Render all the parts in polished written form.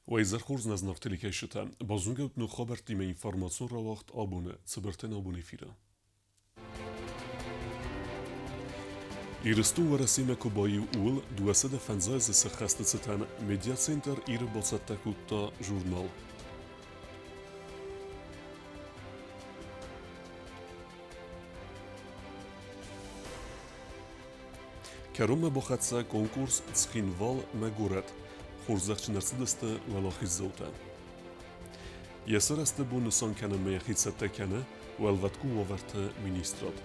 Уӕ изӕр хорз нӕ зынаргъ телекӕсджытӕ! Базонгӕут ног хабӕрттимӕ информацион рауагъд абоны Цыбыртӕн абон эфиры. Ирыстон Уӕрӕсемӕ куы баиу, ууыл 250 азы сӕххӕсты цытӕн медиацентр Иры бацӕттӕ кодта журнал. Кӕронмӕ бахӕццӕ конкурс Цхинвал мӕ горӕт. Хорзӕхджын ӕрцыдысты уӕлахиздзаутӕ. Йӕ сарӕзты бон нысан кӕнынмӕ йӕхи цӕттӕ кӕны Уӕлвӕткон уавӕрты министрад.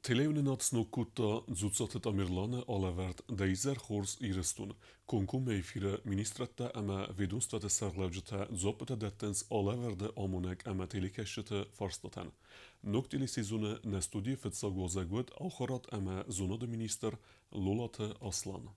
Телеуынынад сног кодта Дзуццаты Тамерланы алӕвӕрд «Дӕ изӕр хорз, Ирыстон». Комкоммӕ эфиры министрадтӕ ӕмӕ ведомствоты сӕргълӕуджытӕ дзуаппытӕ дӕттынц алӕвӕрды амонӕг ӕмӕ телекӕсджыты фарстатӕн. Ног телесезоны нӕ студийы фыццаг уазӕг уыд ахуырад ӕмӕ зонады министр Лолаты Аслан.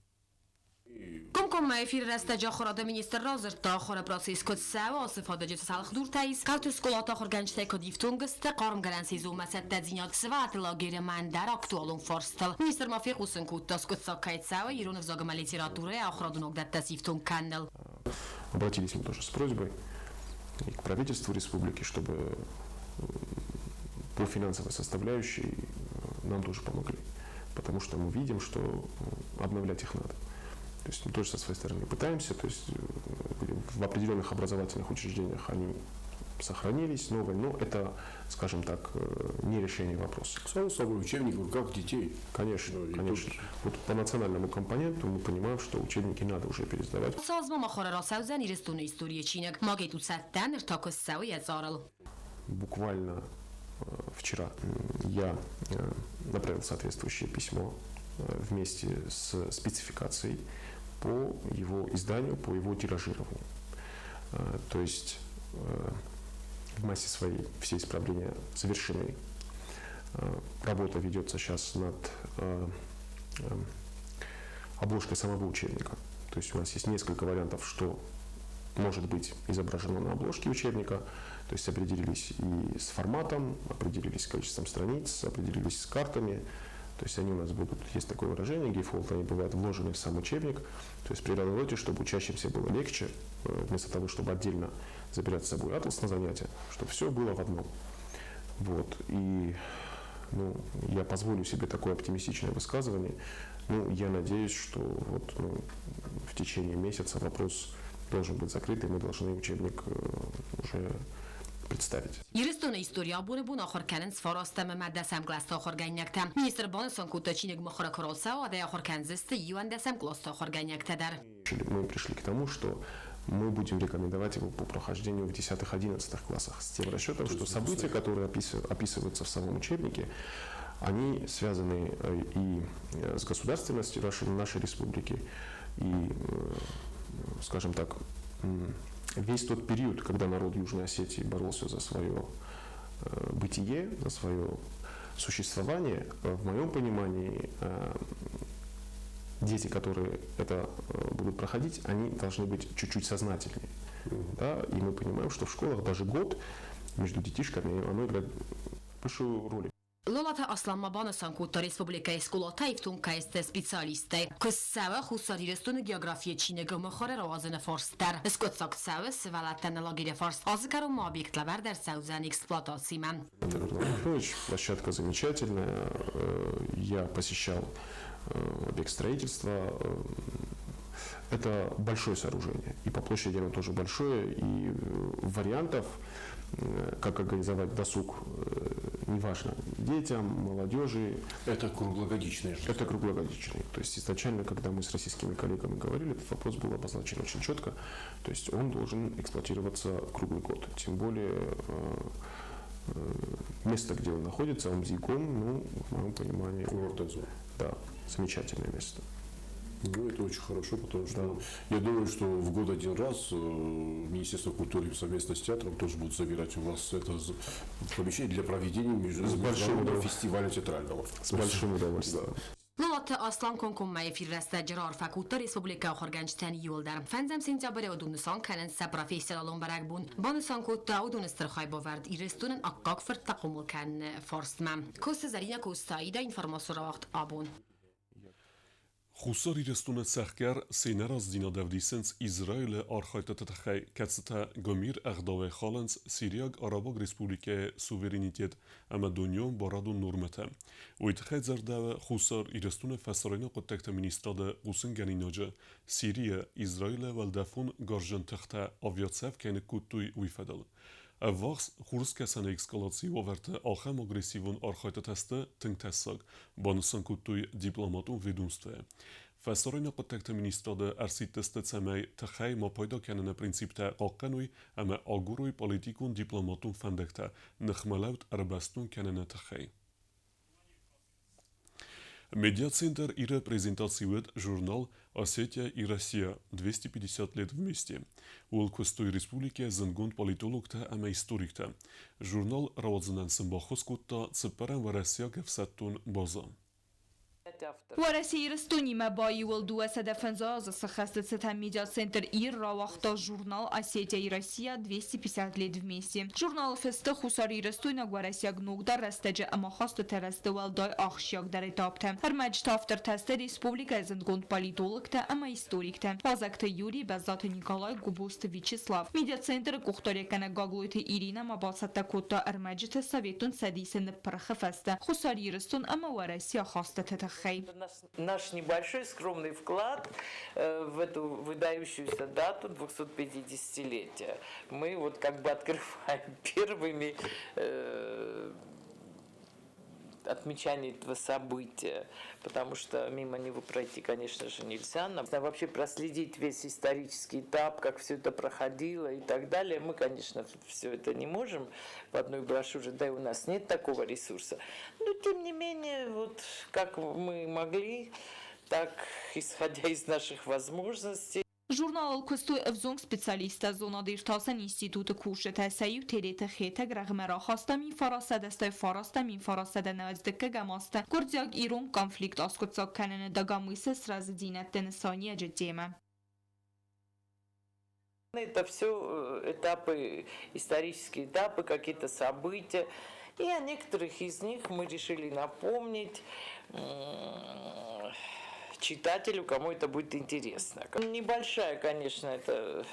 Комкоммӕ эфиры рӕстӕджы ахуырады министр радзырдта, ахуыры процесс куыд цӕуы, ацы фадыджы цы цӕлхдуртӕ ис, хъӕуты скъолаты ахуыргӕнджытӕй куыд ифтонг сты, хъармгӕнӕн сезонмӕ цӕттӕдзинад сывӕллӕтты лагеры ӕмӕ ӕндӕр актуалон фарстыл. Министр ма фехъусын кодта, скъуыддзаг кӕй цӕуы ирон ӕвзаг ӕмӕ литературӕйы ахуырады ногдӕттӕ сифтонг кӕныныл. Обратились мы тоже с просьбой и к правительству республики, чтобы по финансовой составляющей нам тоже помогли. Потому что мы видим, что обновлять их надо. То есть мы тоже со своей стороны пытаемся, то есть в определенных образовательных учреждениях они сохранились новые, но это, скажем так, не решение вопроса. Само собой, учебник в руках детей. Конечно, Ну, и конечно. тут- Вот по национальному компоненту мы понимаем, что учебники надо уже пересдавать. Ацы аз ма мыхуыры рацӕудзӕн Ирыстоны историйы чиныг. Магет у цӕттӕ, ныр та куыст цӕуы йӕ цъарыл. Буквально вчера я направил соответствующее письмо вместе с спецификацией по его изданию, по его тиражированию. То есть в массе своей все исправления завершены. Работа ведется сейчас над обложкой самого учебника. То есть у нас есть несколько вариантов, что может быть изображено на обложке учебника. То есть определились и с форматом, определились с количеством страниц, определились с картами. То есть они у нас будут, есть такое выражение, gatefold, они бывают вложены в сам учебник. То есть при развороте, чтобы учащимся было легче, вместо того, чтобы отдельно забирать с собой атлас на занятия, чтобы все было в одном. Вот. И ну, я позволю себе такое оптимистичное высказывание. Ну, я надеюсь, что вот, ну, в течение месяца вопрос должен быть закрыт, и мы должны учебник уже представить. Ирыстоны истори абоны бон ахуыр кӕнынц фарастӕм ӕмӕ дӕсӕм кълӕсты ахуыргӕнинӕгтӕ. Министр банысан кодта, чиныг мыхуыры куы рацӕуа, уӕд ахуыр кӕндзысты иуӕндӕсӕм къласты ахуыргӕнинӕгтӕ дӕр. Мы пришли к тому, что мы будем рекомендовать его по прохождению в 10-11 классах с тем расчетом, что события, которые описываются в самом учебнике, они связаны и с государственностью нашей республики, и, скажем так, весь тот период, когда народ Южной Осетии боролся за свое бытие, за свое существование, в моем понимании, дети, которые это будут проходить, они должны быть чуть-чуть сознательнее. Да? И мы понимаем, что в школах даже год между детишками, оно играет большую роль. Лолаты Аслан ма банысан кодта республикӕйы скъолатӕ ифтонг кӕй сты специалисттӕй. Куыст цӕуы Хуссар Ирыстоны географийы чиныг мыхуыры рауадзыны фарст дӕр. Скъуыддзаг цӕуы сывӕллӕттӕн лагеры фарст. Азы кӕронмӕ объект лӕвӕрд ӕрцӕудзӕн эксплуатацимӕ. Площадка замечательная. Я посещал объект строительства. Это большое сооружение. И по площади оно тоже большое. И вариантов, как организовать досуг, неважно, детям, молодежи. Это круглогодичный же. Это круглогодичный. То есть изначально, когда мы с российскими коллегами говорили, этот вопрос был обозначен очень четко. То есть он должен эксплуатироваться круглый год. Тем более место, где он находится, Умзигом, ну, в моем понимании... Курортная зона. Да, замечательное место. Ну, это очень хорошо, потому что я думаю, что в год один раз Министерство культуры совместно с театром тоже будут забирать у вас это помещение для проведения С большим международного фестиваля театрального. С большим удовольствием. Да. Лолаты Цӕлыккаты Аслан комкоммӕ эфиры рӕстӕджы раарфӕ кодта республикӕйы ахуыргӕнджытӕн иуылдӕр. Фӕндзӕм сентябры уыдон нысан кӕнынц сӕ профессионалон бӕрӕгбон. Банысан кодта уыдоны стыр хайбавӕрд Ирыстонӕн аккаг фырттӕ хъомыл кӕныны фарстмӕ. Коцты Зӕринӕ Коцтаида информацион рауагъд абон. Хуссар Ирыстоны цӕхгӕр се нӕраздзинад ӕвдисынц Израилы архайдтыты тыххӕй, кӕцытӕ гуымир ӕгъдауӕй халынц Сириаг Арабаг Республикӕйы суверенитет ӕмӕ дунеон барадон нормӕтӕ. Уый тыххӕй дзырдӕуы Хуссар Ирыстоны фӕсарӕйнаг хъуыддӕгты министрады хъусынгӕнинаджы, Сирийы Израилы уӕлдӕфон гарзджын тыхтӕ авиацӕф кӕй ныккодтой, уый фӕдыл. Ӕввахс Хурыскӕсӕны эскалацийы уавӕрты ахӕм агрессивон архайдтытӕ сты тынг тӕссаг, банысан кодтой дипломатон ведомствойы. Фӕсарӕйнаг хъуыддӕгты министрады ӕрсидтысты, цӕмӕй тыхӕй ма пайда кӕныны принциптӕ хъахъхъӕной ӕмӕ агурой политикон-дипломатон фӕндӕгтӕ ныхмӕлӕуд ӕрбӕстон кӕныны тыххӕй. Медиацентр Ира презентаци уыд журнал «Осетия и Россия. 250 лет вместе». Ууыл куыстой республикӕйы зындгонд политологтӕ ӕмӕ историктӕ. Журнал рауадзынӕн сын баххуыс кодта цыппӕрӕм уӕрӕсейаг ӕфсӕддон базӕ. Уӕрӕсе Ирыстонимӕ баиуыл 250 азы сыххӕсты цытӕн медиацентр Ир рауагъта журнал «Осетия и Россия. 250 лет вместе». Журналы фысты хуссарирыстойнаг-уӕрӕсейаг ногдӕр рӕстӕджы ӕмахастыты рӕзты уӕлдай ахсджиагдӕр этаптӕ. Ӕрмӕджыты автортӕ сты республикӕйы зындгонд политологтӕ ӕмӕ историктӕ Хъазахты Юрий, Бӕззаты Николай, Губозты Вячеслав. Медиацентры къухдариуӕггӕнӕг Гаглойты Иринӕ ма бацӕттӕ кодта ӕрмӕджыты Советон Цӕдисы ныппырхы фӕстӕ Хуссар Ирыстон ӕмӕ Уӕрӕсе ахастыты тыххӕй. Наш небольшой скромный вклад в эту выдающуюся дату 250-летия. Мы вот как бы открываем первыми отмечание этого события, потому что мимо него пройти, конечно же, нельзя. Надо вообще проследить весь исторический этап, как все это проходило и так далее. Мы, конечно, все это не можем в одной брошюре, да и у нас нет такого ресурса. Но, тем не менее, вот как мы могли, так, исходя из наших возможностей. Журналыл куыстой ӕвзонг специалисттӕ зонад-иртасӕн институты кусджытӕ, сӕ иу Тереты Хетӕг рӕгъмӕ рахаста 1989 1990 азты гуырдзиаг-ирон конфликт аскъуыддзаг кӕныны Дагомысы сразыдзинӕдты нысаниуӕджы темӕ. Это все этапы, исторические этапы, какие-то события. И о некоторых из них мы решили напомнить читателю, кому это будет интересно. Небольшая, конечно, это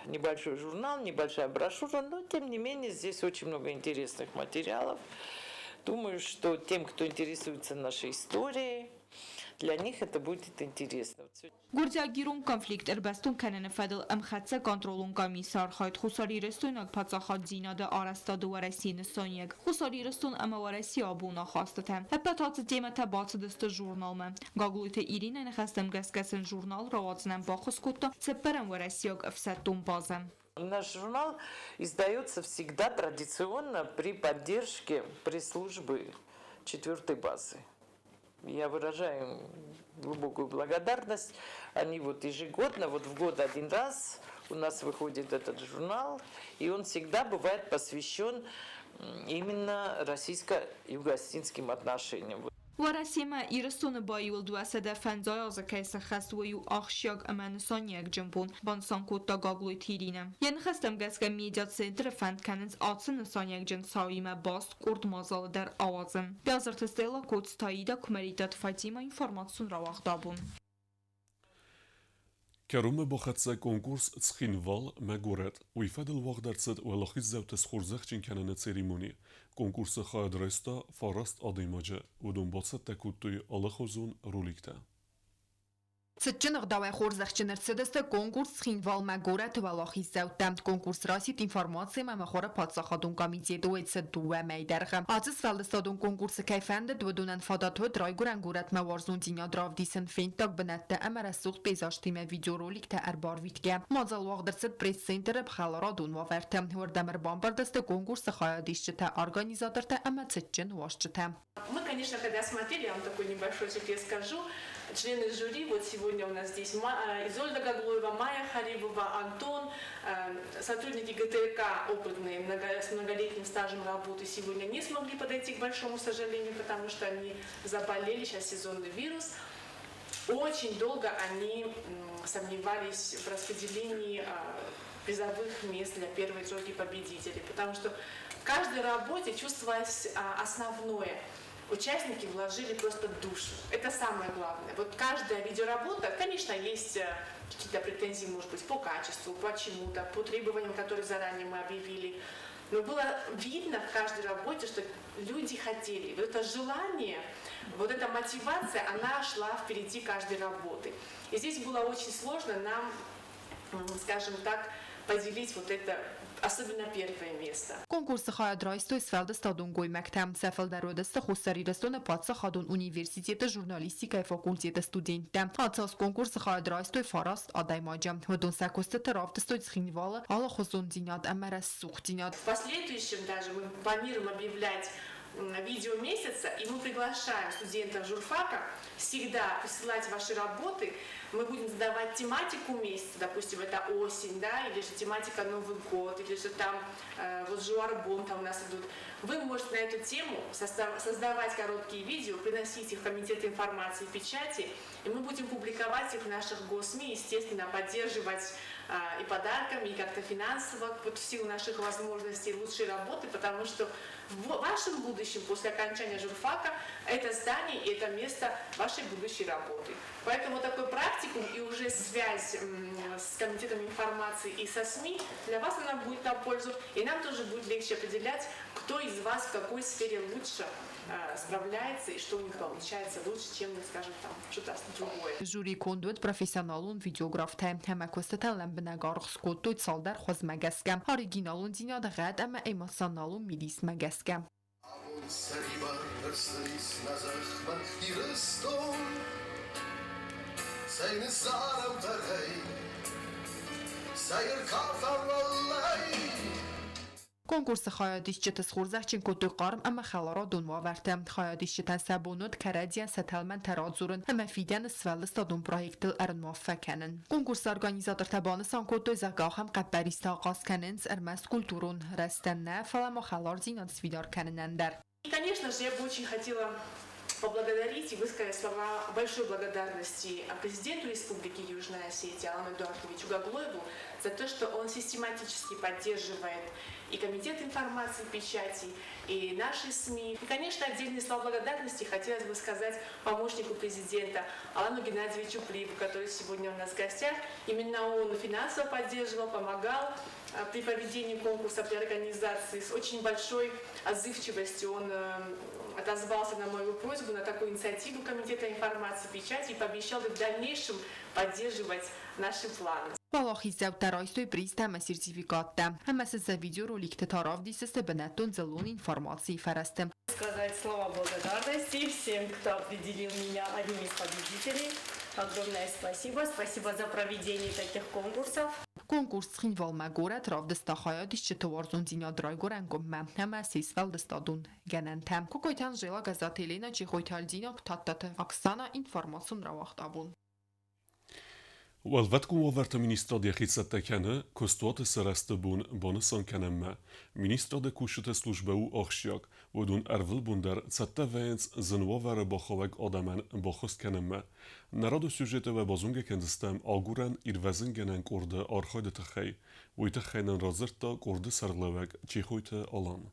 небольшой журнал, небольшая брошюра, но тем не менее здесь очень много интересных материалов. Думаю, что тем, кто интересуется нашей историей, для них это будет интересно. Гуырдзиаг-ирон конфликт ӕрбӕстон кӕныны фӕдыл ӕмхӕццӕ контролон къамисы архайд хуссарирыстойнаг паддзахаддзинады арӕзтады Уӕрӕсейы нысаниуӕг, Хуссар Ирыстон ӕмӕ Уӕрӕсейы абоны ахастытӕ. Ӕппӕт ацы темӕтӕ бацыдысты журналмӕ. Гаглойты Иринӕйы ныхӕстӕм гӕсгӕ сын журнал рауадзынӕн баххуыс кодта цыппӕрӕм уӕрӕсейаг ӕфсӕддон базӕ. Наш журнал издается всегда традиционно при поддержке пресс-службы четвертой базы. Я выражаю им глубокую благодарность. Они вот ежегодно, вот в год один раз у нас выходит этот журнал, и он всегда бывает посвящен именно российско-юго-осетинским отношениям. Уӕрӕсемӕ Ирыстоны баиуыл 250 азы кӕй сӕххӕст, уый у ахсджиаг ӕмӕ нысаниуӕгджын бон, банысан кодта Гаглойты Иринӕ. Йӕ ныхӕстӕм гӕсгӕ медиа-центры фӕнд кӕнынц ацы нысаниуӕгджын цауимӕ баст къорд мадзалы дӕр ауадзын. Биазырты Стелла, Коцты Аида, Куымӕридтаты Фатимӕ, информацион рауагъд абон. Кӕронмӕ бахӕццӕ конкурс Цхинвал мӕ горӕт. Уый фӕдыл уагъд ӕрцыд уӕлахиздзауты схорзӕхджын кӕныны церемони. Конкурсы хайад райста фараст адӕймаджы. Уыдон бацӕттӕ кодтой алыхуызон роликтӕ. Цытджын ӕгъдауӕй хорзӕхджын ӕрцыдысты конкурс Цхинвалмӕ горӕты уӕлахиздзӕуттӕ. Конкурс расидт информацимӕ ӕмӕ Мыхуыры паддзахадон комитеты уӕд дыууӕ мӕйы дӕргъы. Ацы сфӕлдыстадон конкурсы кӕй фӕндыд, уыдонӕн фадат уыд райгуырӕн горӕтмӕ уарзондзинад равдисын, фенддаг бынӕттӕ ӕмӕ рӕсугъд пейзажтимӕ видеороликтӕ ӕрбарвитгӕ. Мадзал уагъд ӕрцыд пресс-центры хӕларадон уавӕрты. Уырдӕм ӕрбамбырд сты конкурсы хайадисджытӕ, организатортӕ ӕмӕ цытджын уазджытӕ. Мы, конечно, когда смотрели, я вам такой небольшой секрет скажу, члены жюри, вот сегодня у нас здесь Изольда Гаглоева, Майя Харибова, Антон, сотрудники ГТРК опытные, с многолетним стажем работы сегодня не смогли подойти, к большому сожалению, потому что они заболели, сейчас сезонный вирус. Очень долго они сомневались в распределении призовых мест для первой тройки победителей, потому что в каждой работе чувствовалось основное. Участники вложили просто душу. Это самое главное. Вот каждая видеоработа, конечно, есть какие-то претензии, может быть, по качеству, по чему-то, по требованиям, которые заранее мы объявили. Но было видно в каждой работе, что люди хотели. Вот это желание, вот эта мотивация, она шла впереди каждой работы. И здесь было очень сложно нам, скажем так, поделить вот это, особенно первое место. Конкурсы хайад райстой сфӕлдыстадон гоймӕгтӕ. Сӕ фылдӕр уыдысты Хуссар Ирыстоны паддзахадон университеты журналистикӕйы факультеты студенттӕ. Ацы аз конкурсы хайад райстой фараст адӕймаджы. Уыдон сӕ куыстыты равдыстой Цхинвалы алыхуызондзинад ӕмӕ рӕсугъддзинад. В последующем даже мы планируем объявлять видео месяца, и мы приглашаем студентов журфака всегда присылать ваши работы. Мы будем задавать тематику месяца, допустим, это осень, да, или же тематика Новый год, или же там вот Жуарбон там у нас идут. Вы можете на эту тему создавать короткие видео, приносить их в Комитет информации и печати, и мы будем публиковать их в наших госсми, естественно, поддерживать и подарками, и как-то финансово, вот в силу наших возможностей, лучшие работы, потому что в вашем будущем, после окончания журфака, это здание и это место вашей будущей работы. Поэтому такой практикум и уже связь с Комитетом информации и со СМИ для вас она будет на пользу, и нам тоже будет легче определять, кто из вас в какой сфере лучше справляется и что у них получается лучше, чем, скажем, там что-то другое. Жюри конд уыд профессионалон видеографтӕ ӕмӕ куыстытӕн лӕмбынӕг аргъ скодтой цалдӕр хуызмӕ гӕсгӕ: оригиналондзинады гъӕд ӕмӕ эмоционалон мидисмӕ гӕсгӕ. Абон сӕрибар ӕрцыдис нӕ зӕхмӕ, Ирыстон. Цӕй ныссарӕм хъӕрӕй, цӕй ӕркафӕм уӕллӕй. Конкурсы хайадисджыты схорзӕхджын кодтой хъарм ӕмӕ хӕларадон уавӕрты. Хайадисджытӕн сӕ бон уыд кӕрӕдзийӕн сӕ тӕлмӕнтӕ радзурын ӕмӕ фидӕны сфӕлдыстадон проекттыл ӕрныуаффӕ кӕнын. Конкурсы организатортӕ банысан кодтой, зӕгъгӕ, ахӕм хъӕппӕристӕ ахъаз кӕнынц ӕрмӕст культурон рӕзтӕн нӕ, фӕлӕ ма хӕлардзинад сфидар кӕнынӕн дӕр. И, конечно же, я бы очень хотела поблагодарить и высказать слова большой благодарности президенту Республики Южная Осетия Алану Эдуардовичу Гаглоеву за то, что он систематически поддерживает и Комитет информации и печати, и наши СМИ. И, конечно, отдельные слова благодарности хотелось бы сказать помощнику президента Алану Геннадьевичу Пливу, который сегодня у нас в гостях. Именно он финансово поддерживал, помогал при проведении конкурса, при организации. С очень большой отзывчивостью он отозвался на мою просьбу, на такую инициативу Комитета информации и печати и пообещал в дальнейшем поддерживать наши планы. Уӕлахиздзаутӕ райстой призтӕ ӕмӕ сертификаттӕ, ӕмӕ сын сӕ видеороликтӕ та равдисдзысты бынӕттон дзыллон информацийы фӕрӕзты. Сказать слова благодарности всем, кто определил меня одним из победителей. Огромное спасибо. Спасибо за проведение таких конкурсов. Конкурс Цхинвалмӕ горӕт равдыста хайадисджыты уарзондзинад райгуырӕн къуыммӕ ӕмӕ се сфӕлдыстадон гӕнӕнтӕ. Кокойты Анжела, Гӕззаты Еленӕ, Чехойты Альдина, Тадтаты Оксана, информацион рауагъд Абон. Уӕлвӕткон уавӕрты министрад йӕхи цӕттӕ кӕны куыстуаты сырӕзты бон банысан кӕнынмӕ. Министрады кусджыты службӕ у ахсджиаг, уыдон ӕрвылбон дӕр цӕттӕ вӕййынц зын уавӕры бахауӕг адӕмӕн баххуыс кӕнынмӕ. Нӕ рады сюжеты уӕ базонгӕ кӕндзыстӕм агурӕн-ирвӕзынгӕнӕн къорды архайды тыххӕй. Уый тыххӕй нын радзырдта къорды сӕргълӕууӕг Чехойты Алан.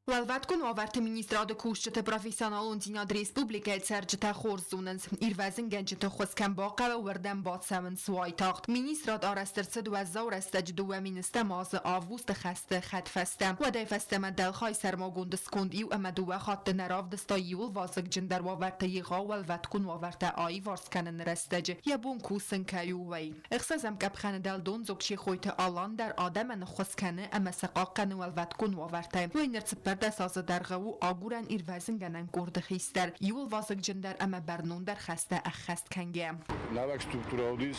Уӕлвӕткон уавӕрты министрады кусджыты профессионалондзинад республикӕйы цӕрджытӕ хорз зонынц. Ирвӕзынгӕнджыты ххуыс кӕм бахъӕуы, уырдӕм бацӕуынц уайтагъд. Министрад арӕзт ӕрцыд уӕззау рӕстӕджы 2010-ӕм азы августы хӕсты хӕдфӕстӕ. Уӕдӕй фӕстӕмӕ дӕлхай сӕрмагонд сконд иу ӕмӕ дыууӕ хатты нӕ равдыста иууыл вазыгджындӕр уавӕрты егъау уӕлвӕткон уавӕртӕ аиварс кӕныны рӕстӕджы йӕ бон кусын кӕй у, уый. Ӕхсӕзӕм къӕпхӕны дӕлдондзог Чехойты Алан дӕр адӕмӕн ӕххуыс кӕны ӕмӕ сӕ хъахъхъӕны уӕлвӕткон уавӕртӕй. Уый ныр 14 азы дӕргъы у агурӕн-ирвӕзынгӕнӕн къорды хистӕр, иууыл вазыгджындӕр ӕмӕ бӕрнондӕр хӕстӕ ӕххӕст кӕнгӕйӕ. Нӕуӕг структурӕ уыдис,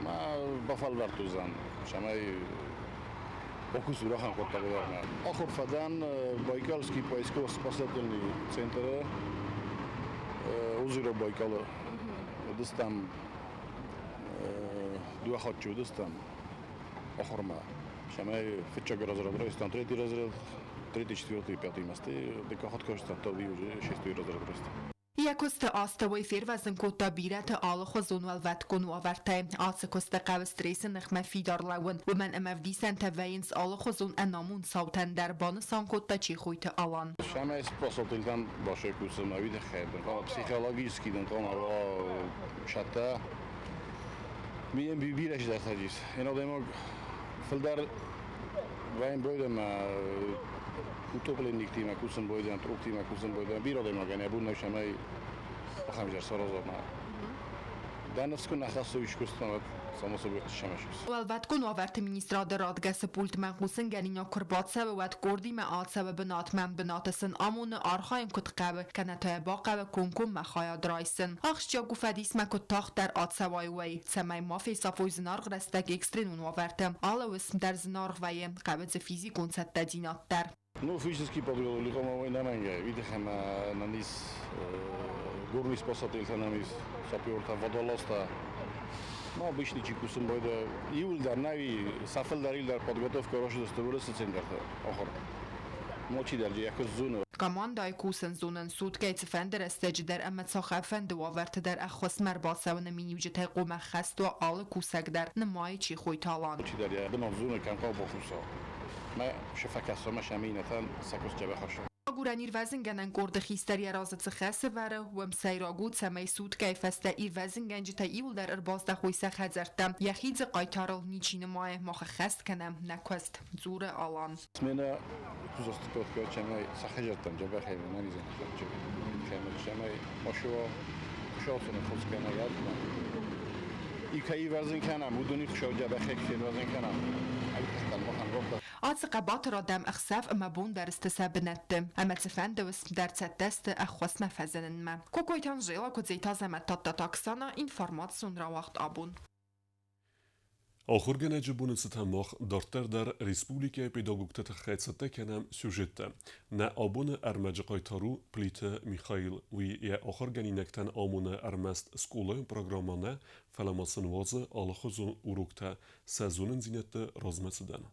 ма бафӕлвӕрдтон, цӕмӕй бакусун уӕхӕн гъуддагбӕл. Ахур фӕдӕн Байкальский поисково-спасательный центры озеро Байкалы. Уыдыстӕм дыууӕ хатты уыдыстӕм ахуырмӕ. Цӕмӕй фыццаг разряд райстам, третий разряд, третий, четвертый, пятый мосты, дыккаг хатт кастам, та уже шестой разряд райстам. Йӕ Йӕ куысты астӕуӕй фервӕзын кодта бирӕты алыхуызон уӕлвӕткон уавӕртӕй. Ацы куысты хъӕуы стрессы ныхмӕ фидар лӕууын, уымӕн ӕмӕ ӕвдисӕнтӕ вӕййынц алыхуызон ӕнамонд цаутӕн дӕр, банысан кодта Чехойты Алан. Самое способен большой курсы на видах, психологически шата. Ми бирӕ здӕхтадис. Ен фылдӕр вӕййын бойдӕм утопленниктимӕ кусын бойдӕм, труктимӕ кусын бойдӕм, бирӕ адӕймагӕн йӕ бон нӕу цӕмӕй ахӕм изӕр сараза. Дӕ ныфс куы нӕ хӕссы искуыстмӕ, уӕд само собой сӕмӕсыс. Уӕлвӕткон уавӕрты министрады радгӕсы пультмӕ хъусынгӕнинаг куы рбацӕуы, уӕд къордимӕ ацӕуы бынатмӕ. Бынаты сын амоны, архайын куыд хъӕуы, кӕнӕ та йӕ бахъӕуы комкоммӕ хайад райсын. Ахсджиаг у фӕдисмӕ куыд тагъддӕр ацӕуай, уый, цӕмӕй ма фесафой зынаргъ рӕстӕг экстренон уавӕрты. Алы уысм дӕр зынаргъ вӕййы, хъӕуы дзы физикон цӕттӕдзинад дӕр. Ну, физически подготовили, по-моему, нӕмӕнгӕй. Видихӕм нанис горный спасатель намис сапёрта, водолазта. Ну, обычный чикусын бойда. Иуылдӕр нави, сафылдӕр илдӕр подготовка рошдысты уырысы центрты ахуыр. Мочидӕр йӕ куыст зоны. Командӕйы кусын зонын суткӕйы цыфӕнды рӕстӕджы дӕр ӕмӕ цахӕмфӕнды уавӕрты дӕр ӕххуысмӕ ӕрбацӕуыны миниуджытӕй хъуамӕ ӕххӕст уа алы кусӕг дӕр, нымайы Чехойты Алан. Чидӕр йӕ бынат зоны, кӕм хъӕуы бакуса. Мӕ шефакӕсомӕ сӕминӕтӕн сӕ куыст дзӕбӕх. Агурӕн-ирвӕзынгӕнӕн къорды хистӕр йӕ разы цы хӕс ӕвӕры, уым сӕйраг у, цӕмӕй суткӕйы фӕстӕ ирвӕзынгӕнджытӕ иуылдӕр ӕрбаздӕхой сӕ хӕдзӕрттӕм. Йӕхи дзы хъайтарыл ничи нымайы, мах ӕххӕст кӕнӕм нӕ куыст, дзуры Алан. Смена кузовты чемай сахажаттам джабахай манизен чемай машуа шоцуны хускана ядма. Икай верзин кӕнӕм, уыдоны хуысау джабахай фервӕзын кӕнӕм. Ацы хъӕбатыр адӕм ӕхсӕв ӕмӕ бон дӕр сты сӕ бынӕтты, ӕмӕ цыфӕнды уысм дӕр цӕттӕ сты ӕххуысмӕ фӕзынынмӕ. Кокойты Анжела, Куыдзеты Азӕмӕт, Тадтаты Оксана, информацион рауагъд «Абон». Ахуыргӕнӕджы боны цытӕн мах дарддӕр дӕр республикӕйы педагогты тыххӕй цӕттӕ кӕнӕм сюжеттӕ. Нӕ абоны ӕрмӕджы хъайтар у Плиты Михаил. Уый йӕ ахуыргӕнинӕгтӕн амоны ӕрмӕст скъолайон программӕ нӕ, фӕлӕ ма сын уадзы алыхуызон уроктӕ сӕ зонындзинӕдты размӕцыдӕн.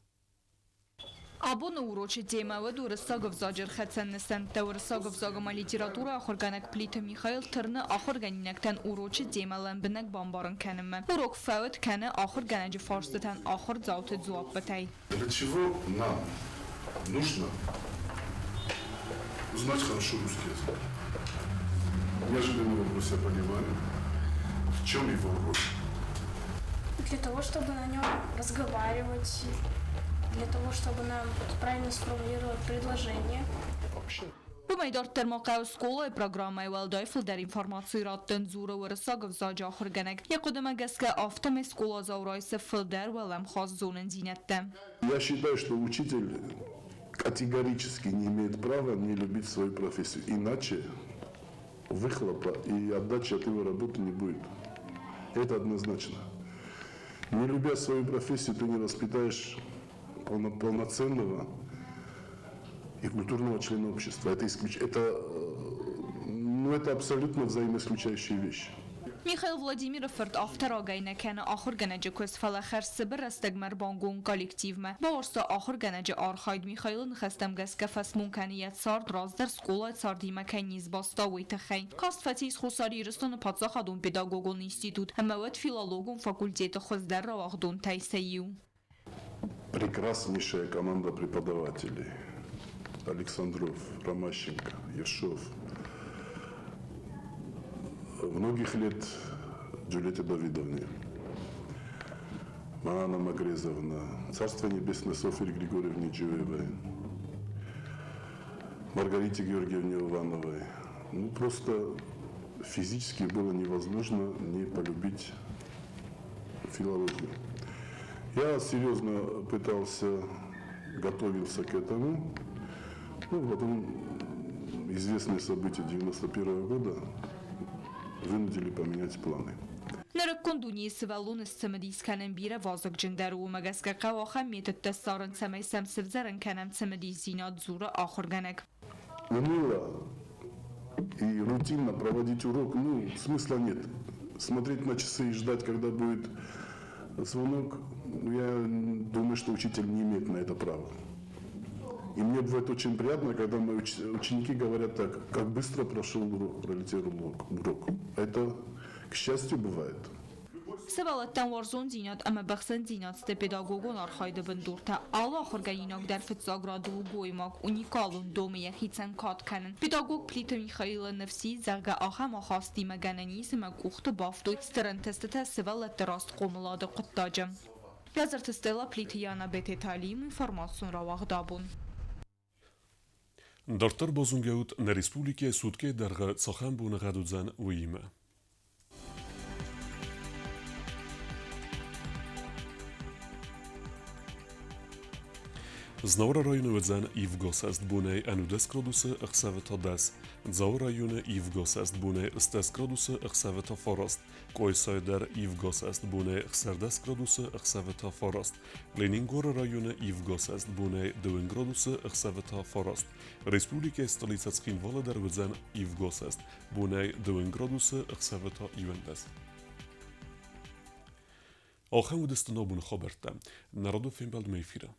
Абоны урочы темӕ уыд уырыссаг ӕвзаджы ӕрхӕцӕн нысӕнттӕ. Уырыссаг ӕвзаг ӕмӕ литературӕйы ахуыргӕнӕг Плиты Михаил тырны ахуыргӕнинӕгтӕн урочы темӕ лӕмбынӕг бамбарын кӕнынмӕ. Урок фӕуд кӕны ахуыргӕнӕджы фарстытӕн ахуырдзауты дзуаппытӕй. Для чего нам нужно узнать хорошо русский язык? Неожиданный вопрос, я понимаю. В чем его роль? Для того, чтобы на нем разговаривать, для того, чтобы нам правильно сформулировать предложение. Вообще. Уымӕй дарддӕр ма хъӕуы скъолайы программӕйы уӕлдай фылдӕр информаци раттын, дзуры уырыссаг ӕвзаджы ахуыргӕнӕг. Йӕ хъуыдымӕ гӕсгӕ, афтӕмӕй скъоладзау райсы фылдӕр уӕлӕмхас зонындзинӕдтӕ. Я считаю, что учитель категорически не имеет права не любить свою профессию. Иначе выхлопа и отдачи от его работы не будет. Это однозначно. Не любя свою профессию, ты не воспитаешь полноценного и культурного члена общества. Это, ну, это абсолютно взаимоисключающие вещи. Михаил Владимиры фырт афтӕ рагӕй нӕ кӕны ахуыргӕнӕджы куыст, фӕлӕ хӕрз цыбыр рӕстӕгмӕ ӕрбангом коллективмӕ. Бауарзта ахуыргӕнӕджы архайд. Михаилы ныхӕстӕм гӕсгӕ фӕсмон кӕны йӕ цард раздӕр скъолайы цардимӕ кӕй не сбаста, уый тыххӕй. Каст фӕцис Хуссар Ирыстоны паддзахадон педагогон институт ӕмӕ уӕд филологон факультеты хуыздӕр рауагъдонтӕй сӕ иу. Прекраснейшая команда преподавателей. Александров, Ромащенко, Ершов. Многих лет Джульетте Давидовне, Маана Магрезовна, Царство Небесное Софье Григорьевне Джуевой, Маргарите Георгиевне Ивановой. Ну, просто физически было невозможно не полюбить филологию. Я серьезно пытался, готовился к этому. Ну, потом известные события 91 года вынудили поменять планы. Нырыккон дунейы сывӕллоны сцымыдис кӕнын бирӕ вазыгджындӕр у, уымӕ гӕсгӕ хъӕуы ахӕм методтӕ ссарын, цӕмӕй сӕм сывзӕрын кӕнӕм цымыдисдзинад, дзуры ахуыргӕнӕг. Уныло и рутинно проводить урок, ну, смысла нет. Смотреть на часы и ждать, когда будет звонок, я думаю, что учитель не имеет на это права. И мне бывает очень приятно, когда мои ученики говорят так, как быстро прошел урок, пролетел урок. Это, к счастью, бывает. Сывӕллӕттӕн уарзондзинад ӕмӕ быхсындзинад сты педагогон архайды бындуртӕ. Алы ахуыргӕнинаг дӕр фыццаг рады у гоймаг, уникалон, домы йӕхицӕн кад кӕнын. Педагог Плиты Михаилы ныфс ис, зӕгъгӕ, ахӕм ахастимӕ гӕнӕн ис ӕмӕ къухты бафтой стыр ӕнтыстытӕ сывӕллӕтты раст хъомылады хъуыддаджы. Бязырты Стелла, Плиты Яна, Бететы Алим, информацион рауагъд абон. Дарддӕр базонгӕ ут нӕ республикӕйы суткӕйы дӕргъы цахӕм боныгъӕд уыдзӕн, уыимӕ. Знауыры районы уыдзӕн ивгӕ бонӕй 11 градусы, ӕхсӕвы та 10. Дзауы районы ивгӕ бонӕй 10 градусы, ӕхсӕвы та 9. Къуайсайы дӕр ивгӕ бонӕй 16 градусы, ӕхсӕвы та 9. Ленингоры районы ивгӕ бонӕй 2 градусы, ӕхсӕвы та 9. Республикӕйы столицӕ Цхинвалы дӕр уыдзӕн ивгӕ бонӕй 2 градусы, ӕхсӕвы та 11. Ахӕм уыдысты нӕ абоны хабӕрттӕ. Нӕ радон фембӕлдмӕ эфиры.